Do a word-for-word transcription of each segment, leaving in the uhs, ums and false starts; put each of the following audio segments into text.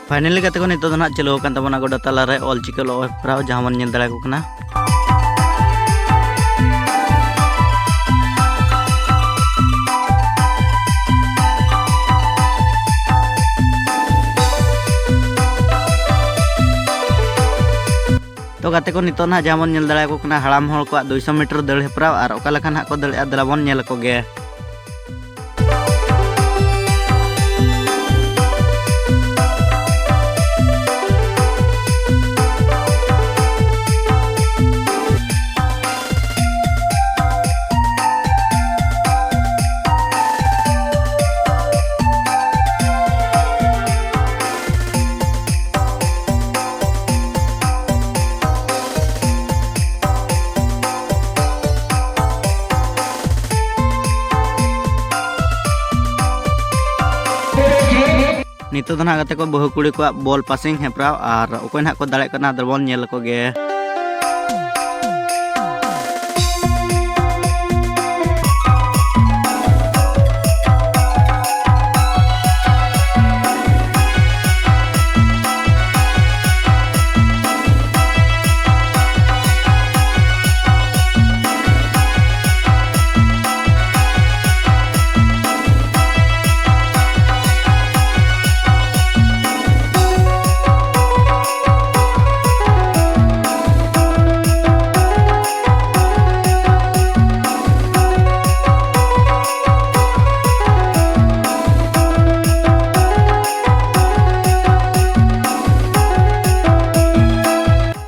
Finally ᱜᱟᱛᱮ ᱠᱚ, ᱱᱤᱛᱚᱜ ᱫᱚ ᱱᱟᱦᱟᱜ ᱪᱟᱹᱞᱩ ᱟᱠᱟᱱ ᱛᱟᱵᱚᱱᱟ ᱜᱚᱰᱟ ᱛᱟᱞᱟᱨᱮ ᱚᱞ ᱪᱤᱠᱤ ᱚᱞᱚᱜ ᱦᱮᱯᱨᱟᱣ, ᱡᱟᱦᱟᱸ ᱵᱚᱱ ᱧᱮᱞ ᱫᱟᱲᱮᱭᱟᱠᱚ ᱠᱟᱱᱟ᱾ ᱛᱚ ᱜᱟᱛᱮ ᱠᱚ, ᱱᱤᱛᱚᱜ ᱱᱟᱦᱟᱜ ᱡᱟᱦᱟᱸ ᱵᱚᱱ ᱧᱮᱞ ᱫᱟᱲᱮᱭᱟᱠᱚ ᱠᱟᱱᱟ, ᱦᱟᱲᱟᱢ ᱦᱚᱲ ᱠᱚᱣᱟᱜ ᱫᱩᱭᱥᱚ ᱢᱤᱴᱟᱨ ᱫᱟᱹᱲ ᱦᱮᱯᱨᱟᱣ, ᱟᱨ ᱚᱠᱟ ᱞᱮᱠᱟ ᱱᱟᱦᱟᱜ ᱠᱚ ᱫᱟᱹᱲᱮᱜᱼᱟ, ᱫᱮᱞᱟ ᱵᱚᱱ ᱧᱮᱞ ᱟᱠᱚ ᱜᱮ᱾ ᱱᱤᱛᱚᱜ ᱫᱚ ᱱᱟᱦᱟᱜ ᱜᱟᱛᱮ ᱠᱚ, ᱵᱟᱹᱦᱩ ᱠᱩᱲᱤ ᱠᱚᱣᱟᱜ ᱵᱚᱞ ᱯᱟᱥᱤᱝ ᱦᱮᱯᱨᱟᱣ, ᱟᱨ ᱚᱠᱚᱭ ᱱᱟᱦᱟᱜ ᱠᱚ ᱫᱟᱲᱮᱭᱟᱜ ᱠᱟᱱᱟ, ᱟᱫᱚ ᱵᱚᱱ ᱧᱮᱞ ᱟᱠᱚ ᱜᱮ᱾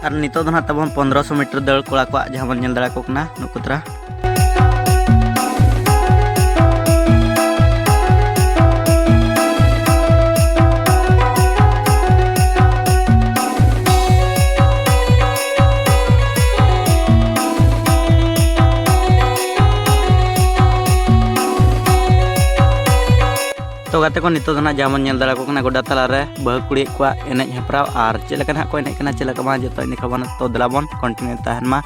ᱟᱨ ᱱᱤᱛᱚᱜ ᱫᱚ ᱱᱟᱦᱟᱜ ᱛᱟᱵᱚᱱ ᱯᱚᱱᱫᱽᱨᱚᱥᱚ ᱢᱤᱴᱟᱨ ᱫᱟᱹᱲ ᱠᱚᱲᱟ ᱠᱚᱣᱟᱜ, ᱡᱟᱦᱟᱸ ᱵᱚᱱ ᱧᱮᱞ ᱫᱟᱲᱮᱭᱟᱠᱚ ᱠᱟᱱᱟ ᱱᱩᱠᱩ ᱛᱟᱨᱟ᱾ ᱛᱚ ᱜᱟᱛᱮ ᱠᱚ, ᱱᱤᱛᱚᱜ ᱫᱚ ᱱᱟᱦᱟᱜ ᱡᱟᱦᱟᱸ ᱵᱚᱱ ᱧᱮᱞ ᱫᱟᱲᱮᱭᱟᱠᱚ ᱠᱟᱱᱟ, ᱜᱚᱰᱟ ᱛᱟᱞᱟᱨᱮ ᱵᱟᱹᱦᱩ ᱠᱩᱲᱤ ᱠᱚᱣᱟᱜ ᱮᱱᱮᱡ ᱦᱮᱯᱨᱟᱣ, ᱟᱨ ᱪᱮᱫ ᱞᱮᱠᱟ ᱱᱟᱦᱟᱜ ᱠᱚ ᱮᱱᱮᱡ ᱠᱟᱱᱟ, ᱪᱮᱫ ᱞᱮᱠᱟ ᱵᱟᱝ, ᱡᱚᱛᱚ ᱤᱱᱟᱹ ᱠᱷᱚᱵᱚᱨ᱾ ᱛᱚ ᱫᱮᱞᱟ ᱵᱚᱱ ᱠᱚᱱᱴᱤᱱᱤᱭᱩ ᱛᱟᱦᱮᱱ ᱢᱟ᱾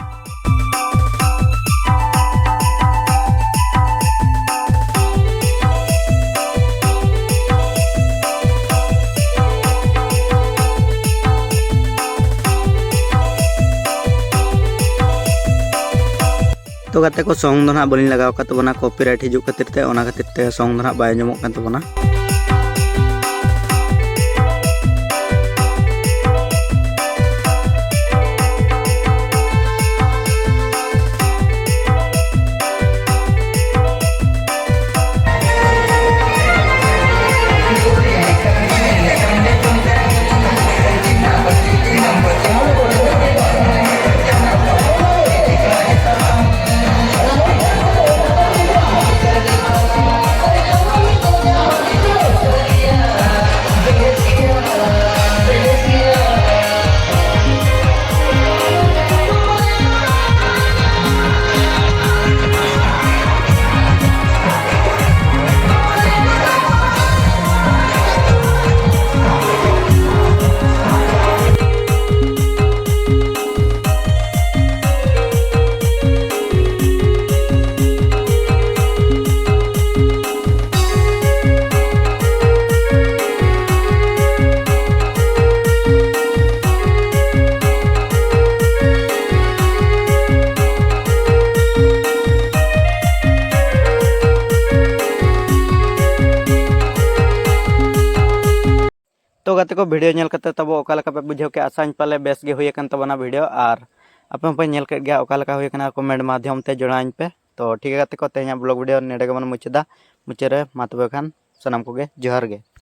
ᱛᱚ ᱜᱟᱛᱮ ᱠᱚ, ᱥᱚᱝ ᱫᱚ ᱱᱟᱦᱟᱜ ᱵᱟᱹᱞᱤᱧ ᱞᱟᱜᱟᱣ ᱟᱠᱟᱫ ᱛᱟᱵᱚᱱᱟ, ᱠᱚᱯᱤᱨᱟᱭᱤᱴ ᱦᱤᱡᱩᱜ ᱠᱷᱟᱹᱛᱤᱨ ᱛᱮ, ᱚᱱᱟ ᱠᱷᱟᱹᱛᱤᱨ ᱛᱮ ᱥᱚᱝ ᱫᱚ ᱱᱟᱦᱟᱜ ᱵᱟᱭ ᱟᱸᱡᱚᱢᱚᱜ ᱠᱟᱱ ᱛᱟᱵᱚᱱᱟ᱾ ᱛᱚ ᱜᱟᱛᱮ ᱠᱚ, ᱵᱷᱤᱰᱤᱭᱳ ᱧᱮᱞ ᱠᱟᱛᱮ ᱛᱟᱵᱚ ᱚᱠᱟ ᱞᱮᱠᱟ ᱯᱮ ᱵᱩᱡᱷᱟᱹᱣ ᱠᱮᱫᱼᱟ? ᱟᱥᱟᱧ ᱯᱟᱞᱮ ᱵᱮᱥ ᱜᱮ ᱦᱩᱭ ᱟᱠᱟᱱ ᱛᱟᱵᱚᱱᱟ ᱵᱷᱤᱰᱤᱭᱳ, ᱟᱨ ᱟᱯᱮ ᱦᱚᱸᱯᱮ ᱧᱮᱞ ᱠᱮᱫ ᱜᱮᱭᱟ ᱚᱠᱟ ᱞᱮᱠᱟ ᱦᱩᱭ ᱟᱠᱟᱱᱟ, ᱠᱚᱢᱮᱱᱴ ᱢᱟᱫᱽᱫᱷᱚᱢ ᱛᱮ ᱡᱚᱲᱟᱣᱟᱹᱧ ᱯᱮ᱾ ᱛᱚ ᱴᱷᱤᱠ ᱜᱮᱭᱟ ᱜᱟᱛᱮ ᱠᱚ, ᱛᱮᱦᱮᱧᱟᱜ ᱵᱞᱚᱜ ᱵᱷᱤᱰᱤᱭᱳ ᱱᱚᱰᱮ ᱜᱮᱵᱚᱱ ᱢᱩᱪᱟᱹᱫᱟ᱾ ᱢᱩᱪᱟᱹᱫ ᱨᱮ ᱢᱟ ᱛᱚᱵᱮ ᱠᱷᱟᱱ ᱥᱟᱱᱟᱢ ᱠᱚᱜᱮ ᱡᱚᱦᱟᱨ ᱜᱮ᱾